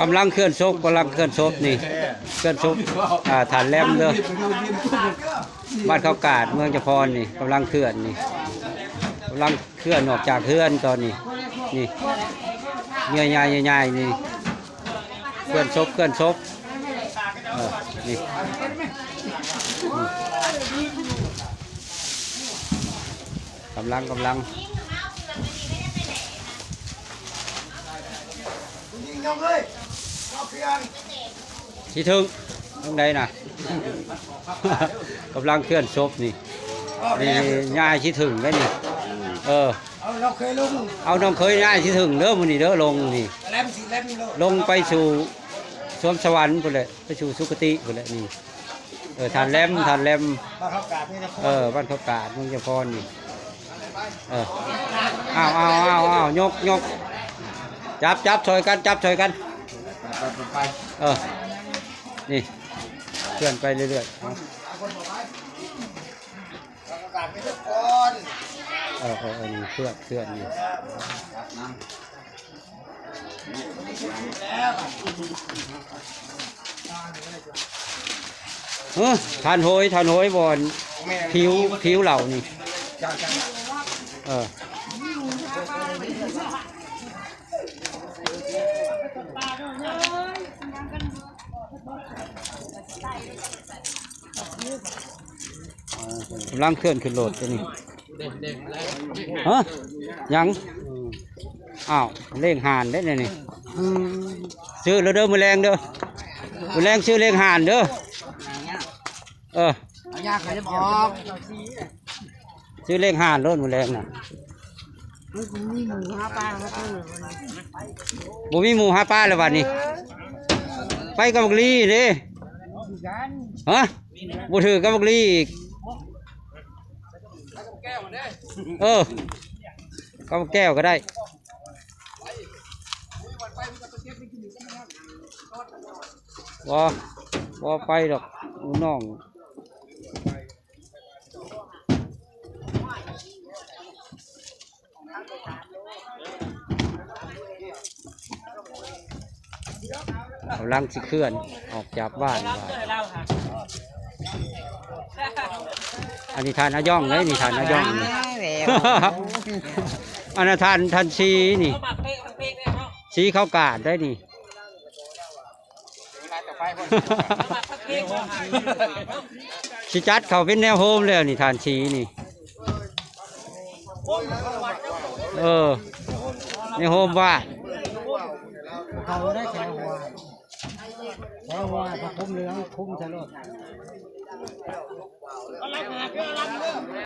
ກຳລັງເຄື່ອນສົບ ກຳລັງເຄື່ອນສົບນີ້ ເຄື່ອນສົບ ອ່າ ທ່ານແຫຼມເດີ ບ້ານເຂົາກາດ ເມືອງຈຳພອນນີ້ ກຳລັງເຄື່ອນນີ້ ກຳລັງເຄື່ອນອອກຈາກເຮືອນຕອນນີ້ ນີ້ ເຫຍື່ອໃຫຍ່ໆນີ້ ເຄື່ອນສົບ ເຄື່ອນສົບ ເອີ ນີ້ ອືມ ກຳລັງ ກຳລັງ ຊິເຖິງ ທາງໃດນະ ກຳລັງເຄື່ອນສົບນີ້ ນີ້ຍາຍຊິເຖິງແລ້ວນີ້ ເອີ ເອົານ້ອງເຂີຍຍາຍຊິເຖິງເດີ ມື້ນີ້ເດີ ລົງນີ້ ລົງໄປສູ່ສວງສະຫວັນພຸ້ນແຫຼະ ໄປສູ່ສຸຄະຕິພຸ້ນແຫຼະນີ້ ເອີ ທ່ານແຫຼມ ທ່ານແຫຼມ ເອີ ບ້ານເຂົາກາດ ເມືອງຈຳພອນນີ້ ເອີ ອ້າວ ອ້າວ ອ້າວ ອ້າວ ຍົກ ຍົກ ຈັບ ຈັບ ຊ່ອຍກັນ ຈັບ ຊ່ອຍກັນ ໄປ ໄປ ໄປ ເອີ ນີ້ ເຄື່ອນໄປເລື້ອຍໆ ເອົາ ເອີ ເອີ ເອີ ນີ້ ເຄື່ອນ ເຄື່ອນນີ້ ເອີ ທ່ານໂຫຍ ທ່ານໂຫຍ ບ່ອນຜິວ ຜິວເຫຼົ່ານີ້ ເອີ ກຳລັງເຄື່ອນຂຶ້ນໂລດຕົວນີ້ ຮະ ຫຍັງ ອ້າວ ເລ້ງຫ່ານເດ້ນີ້ ອືມ ຊື້ແລ້ວເດີ ມື້ແລງເດີ ມື້ແລງຊື້ເລ້ງຫ່ານເດີ ເອີ ເອົາຍາກໄປອອກ ຊື້ເລ້ງຫ່ານໂລດມື້ແລງນະ ມັນບໍ່ມີໝູຫາປາ ບໍ່ມີໝູຫາປາແລ້ວບັດນີ້ ໄປກັບບັກລີເດ້ ຮະ ບໍ່ຖືກກັບບັກລີອີກ ເອີ ກັບແກ້ວກໍໄດ້ ບໍ່ ບໍ່ໄປດອກ ນ້ອງ ກຳລັງຊິເຄື່ອນອອກຈາກບ້ານວ່າ ອັນນີ້ທ່ານອາຢອງເດ້ ນີ້ທ່ານອາຢອງນີ້ ອັນນັ້ນທ່ານ ທ່ານສີນີ້ ສີເຂົາກາດໄດ໋ນີ້ ຊິຈັດເຂົ້າເປັນແນວໂຮມແລ້ວນີ້ ທ່ານສີນີ້ ເອີ ແນວໂຮມບ້ານ ເຂົາໄດ້ແຂວຫົວ ແຂວຫົວ ຜ້າຄຸມເຫຼືອງຄຸມໃສ່ໂລດ.